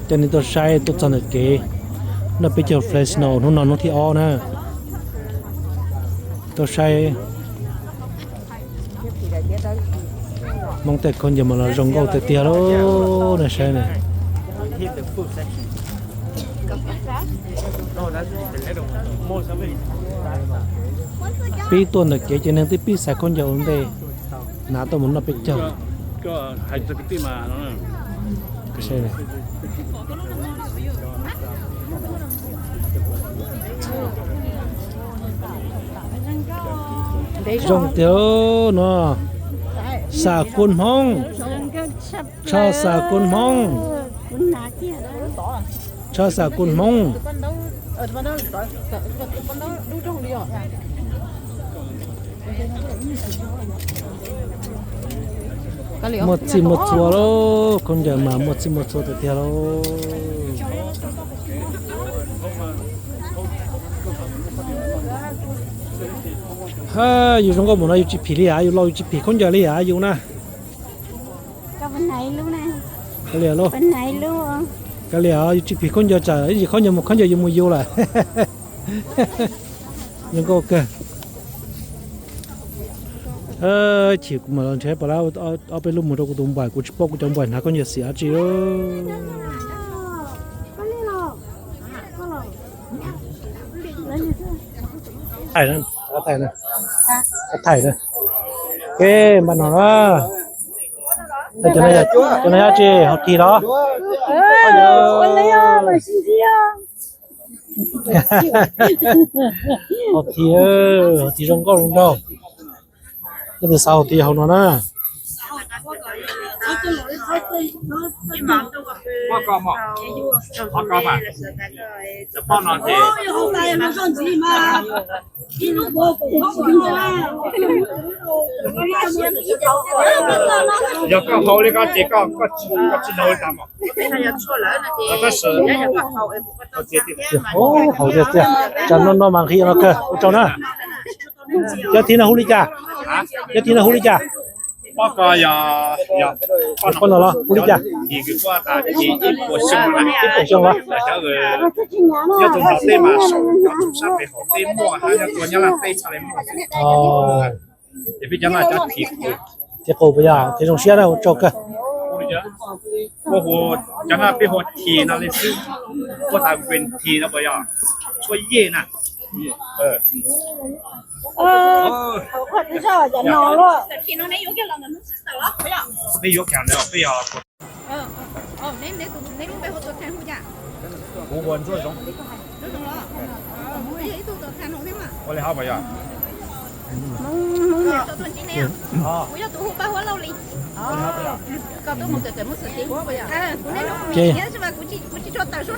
Coj nej tuaj saib tuaj txog ntawm kev noj peb caug Fresno hnub no hnub thib ob na. Tuaj saib Hmoob tej khaub ncaws mas los zoo nkauj tiag tiag lauj, nej saib na. Pib tuaj ntawm kev ces neeg twb pib xaiv khaub ncaws ua ntej, hnav tuaj mus noj peb caug. Zoo tiag no. Xam kua Hmoob, tsho xam kua Hmoob, tsho xam kua Hmoob. Muaj txij muaj txhua lauj, khaub ncaws mas muaj txij muaj txhua tiag tiag lauj. Ha, yus zoo nkauj mus no yus tsis phim li as, yus laus yus tsis phim khaub ncaws li as yus na. Kav liam lauj, kav liam, yus tsis phim khaub ncaws tsam ib ntsis khaub ncaws mus khaub ncaws yus mus yus lawm. Zoo nkauj kawg. Chim kuv mam los nrhiav pas lab ob peb lub mus rau kuv tus npaim, kuv tsis paub kuv cov npaim hnav khaub ncaws xiam dab tsi. Thaij, thaij, ke npaj no na. Cov no yog tsi, haus thim los? Haus thim, haus thim zoo nkauj zoo nraug. Koj tus xav haus thim haus no na. Yog koj haus li koj ces koj tsis haus li tas mas. Tab sis haus tiag tiag, tsam no no mas nqhis no kawg. Ua tsaug na. Cov thim no hu li cas? Cov thim no hu li cas? Pob no los hu li cas? Ib puas xyoo los? Thim qus puas yog? Thim zoo siab na, ua tsaug kawg. Cov no peb hu thim no li xwb, hu tas thim no puas yog? Tshuab yej na. Peb yuav kiag no peb yog. Kuv hu Ntsuab Zoov. Ua li hov puas yog?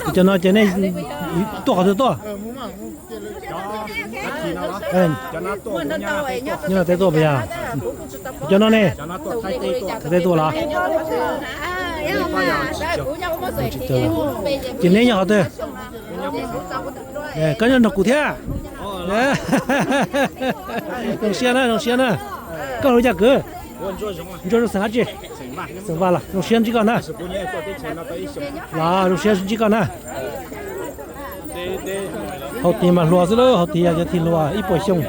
Ces cov no ces nej tuaj qhov twg tuaj? Nyob Thaib tuaj puas yog? Cov no ne? Thaib tuaj los? Ces neb nyob qhov twg? Koj nyob nrog kuv thiab. Zoo siab na, zoo siab na. Koj hu li cas kwv? Ntsuab Zoov xeem dab tsi? Xeem Vaj los? Zoo siab ntsib koj na. Los zoo siab ntsib koj na. Haus thim mas hluas xwb lauj, haus thim yog cov thim hluas ib puas xyoo.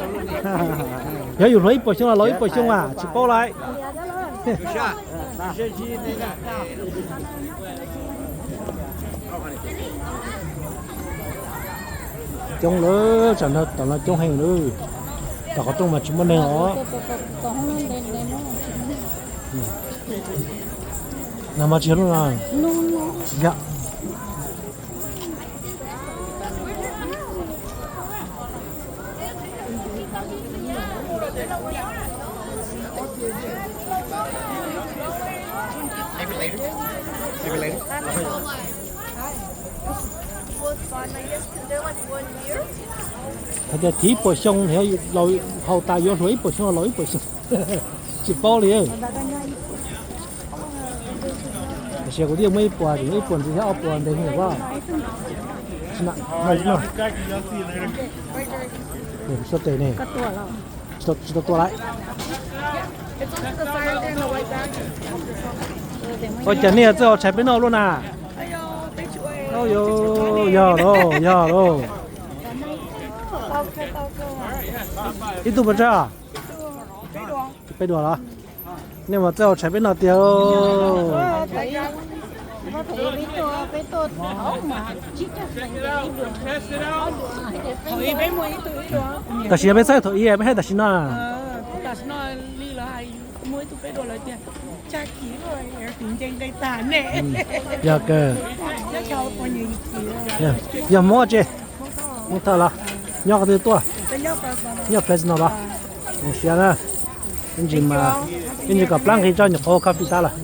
Yog yus hluas ib puas xyoo los laus ib puas xyoo mas tsis paub lawm. Coob lawm, tsam no tom no coob heev lawm. Tom qhov rooj mas tsis muaj neeg os. Nag mas tsis yog lub no. Tsis yog. Hais tias thim ib puas xyoo, haus tas yuav hluas ib puas xyoo laus ib puas xyoo. Tsis paub li. Tiam sis kuv twb muaj ib puas, tseem muaj ib puas ntxiv thiab ob puas ntev heev. Suab tes ne, tsis tau tua lawm. Ua cas nej txawj haus tshais peb noj luaj na? Yog lauj, yog lauj. Ib tug puas tsawg? Peb duas los? Nej mas txawj haus tshais peb noj tiag. Tam sim no peb txawj thaum ib, peb hais tam sim no. Yog kawg. Yog Hmoob tse, Hmoob thawj los? Nyob qhov twg tuaj? Nyob Fresno los? Zoo siab na. Ib ntsis mas, ib ntsis kom plab nqhis tso nyuam qhuav coffee tab lawm.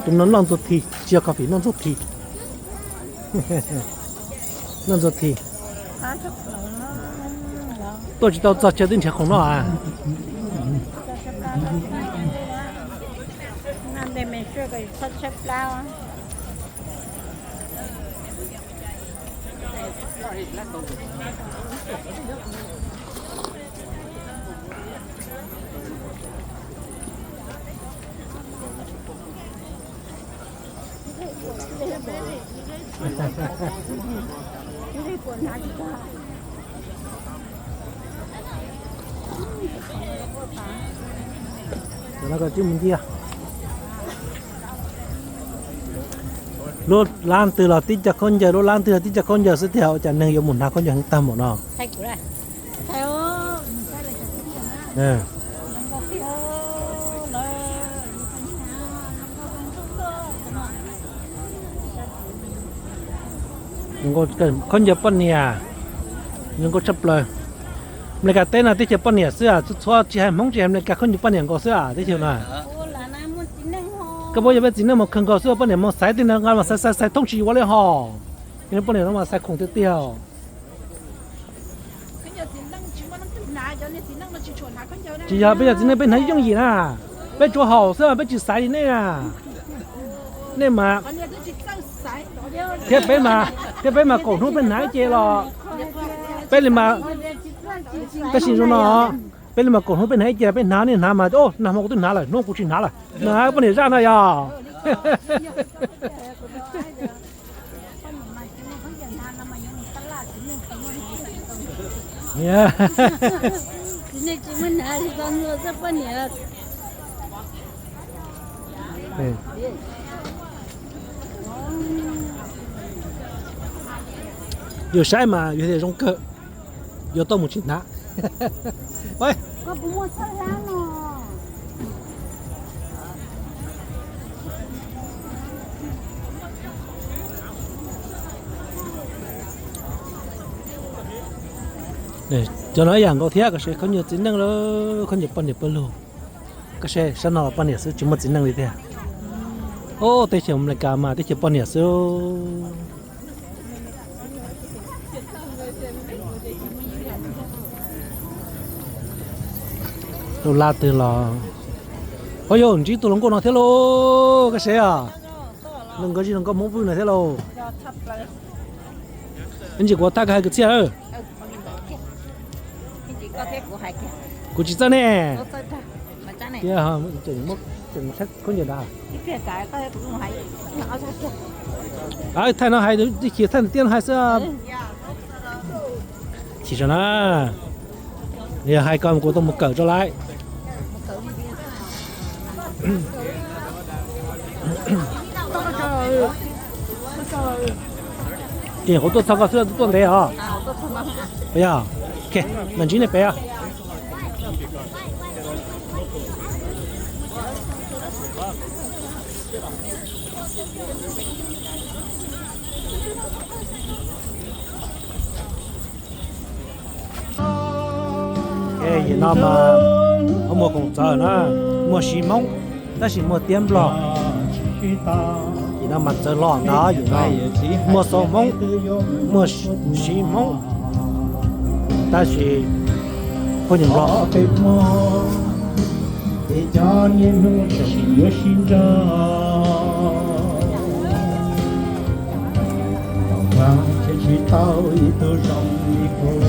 Tus no noj ntxuag thi, tsis yog coffee, noj ntxuag thi. Noj ntxuag thi. Tuaj tsis tau txog chaw twb nrhiav khoom noj a. Lub lab twg los tib co khaub ncaws, lub lab twg los tib co khaub ncaws xwb tiag, ua cas neeg yuav mus hnav khaub ncaws heev tag npaum no? Khaub ncaws poj niam, zoo nkauj tshaj plaws. Amelikas teb no teb chaws poj niam xwb, txhua tsis hais Hmoob tsis hais Amelikas khaub ncaws poj niam nkaus xwb teb chaws no. Koj puas yog peb txiv neej mus kawg nkaus xwb, poj niam mus xaiv tej no nqa mas xaiv xaiv xaiv thoob tsis ua li hos. Poj niam no mas xaiv khoom tiag tiag. Tsis yog peb yog txiv neej peb hnav yooj yim na, peb tsuas haus xwb peb tsis xaiv li nej na. Nej mas, thiab peb mas, thiab peb mas kaum hnub peb hnav ib ce los, peb li mas, tab sis zoo no, peb li mas kaum hnub peb hnav ib ce, peb hnav nej hnav mas, nag hmo kuv twb hnav lawm, hnub kuv tsis hnav lawm. Na poj niam zaj no yog. Yus saib mas yus tias zoo kawg, yuav tuaj mus tsis hnav. Cov no ib yam nkaus thiab, koj saib khaub ncaws txiv neej lawm, khaub ncaws poj niam pawg lug. Koj saib sab no poj niam xwb tsis muaj txiv neej li tiag. Ob teb chaws Amelikas mas teb chaws poj niam xwb. Tus lab twg los, o yog ntsib tus hluas nkauj no thiab lauj, koj saib os. Nkawd zis hluas nkauj Hmoob Vwj no thiab lauj. Ib ntsis kuv thaj koj hais kwv txhiaj. Kuv tsis txawj ne. Tias muab khaub ncaws da. Thaij no hais, tib chim thaij tiab no hais xwb. Chim tso na, yog hais ko kuv tau mus kawm tso lawm. Ces kuv tuaj txog koj xwb, tuaj ntev os. Yog, ok, mam ntsib nej pem os. Yim no mas muaj khoom txawv na, muaj siv Hmoob tab sis muaj tiab Nplog. Yim no mas txawv los ntag, yim no muaj xov Hmoob, muaj siv Hmoob tab sis phooj ywg Nplog. Ces cov niaj hnub tseem yuav sib nrog, ntawm Vwj ces tsis tau ib tug zoo li kuv.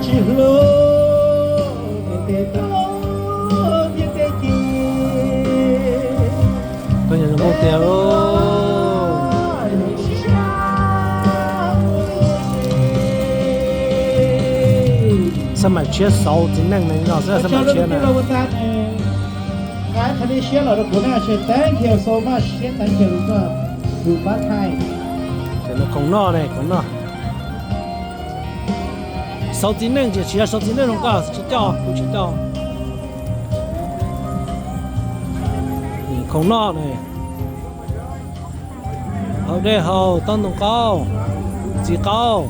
Tsis hlub ntiaj teb, ntiaj teb ces. Koj nyob zoo nkauj tiag. Xab maim tshiab xauv txiv neej no xwb, xab maim tshiab na. Nqa qhov dej siab los rau kuv na, thank you so much, siab thank you rau koj, tus pab thaij. Khoom noj ne, khoom noj. Xauv txiv neej, tsis yog xauv txiv neej rau koj, tsis coj, kuv tsis coj. Khoom noj ne. Haus dej haus, taub ntoo qaub, ntxiv qaub.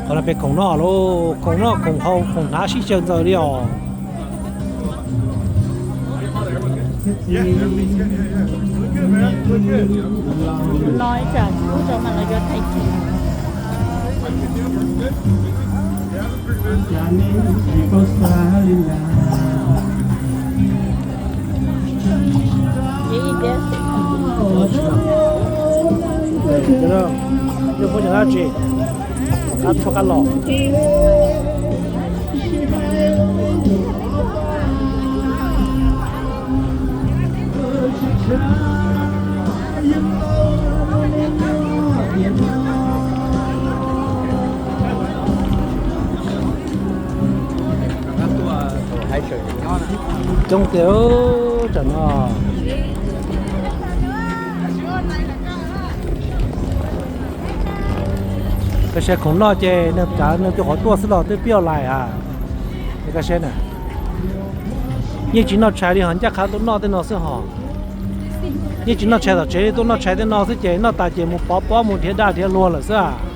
Qhov no peb khoom noj lauj, khoom noj khoom haus khoom hnav sib xyaw ntxaws li os. Lo ib tsam ub rau mas los yuav thaij kiag. Qab tshuaj qab los. Coob tiag tsam no. Koj saib khoom noj ces neeg tsav neeg cuaj qhov tuaj xwb los twb pib lais a. Koj saib na, yeej tsis noj tshais li hos ncaj qha tuaj noj tej no xwb hos. Yeej tsis noj tshais tom tsev li, tuaj noj tshais tej no xwb ces noj tas ces mus pov pob mus nrhiav daj nrhiav luag lawm xwb a.